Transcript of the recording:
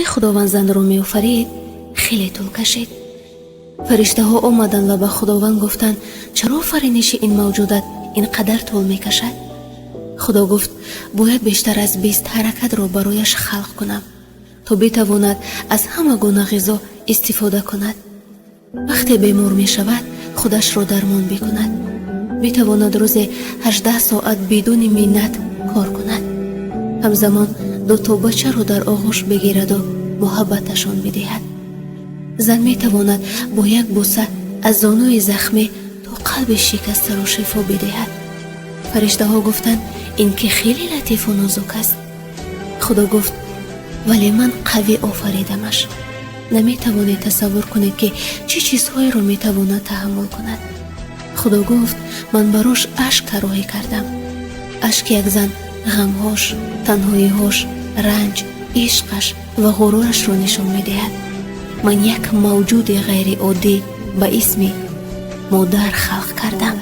Худованд занро меофарид, хеле тӯл кашид. Фариштаҳо омаданд ва ба Худованд гуфтанд: «Чаро офариниши ин мавҷудот ин қадар тӯл мекашад?» Худо гуфт: «Бояд бештар аз 20 ҳаракатро барояш халқ кунам, то битавонад аз ҳама гуна ғизо истифода кунад. Вақте бемор мешавад, худашро дармон бикунад, битавонад рӯзе 18 соат бидуни миннат кор кунад, ҳамзамон дуто бачаро дар оғӯш бигираду муҳаббаташон бидиҳад. Зан метавонад бо як бӯса аз зонуи захмӣ то қалби шикастаро шифо бидиҳад». Фариштаҳо гуфтанд: «Ин ки хеле латифу нозук аст». Худо гуфт: «Вале ман қавӣ офаридамаш. Наметавонед тасаввур кунед, ки чӣ чизҳоеро метавонад таҳаммул кунад». Худо гуфт: «Ман барош ашк тарроҳӣ кардам. Ашки як зан ғамҳош, танҳоиҳош, ранҷ, ишқаш ва ғурурашро нишон медиҳад. Ман як мавҷуди ғайриоддӣ ба исми модар халқ кардам».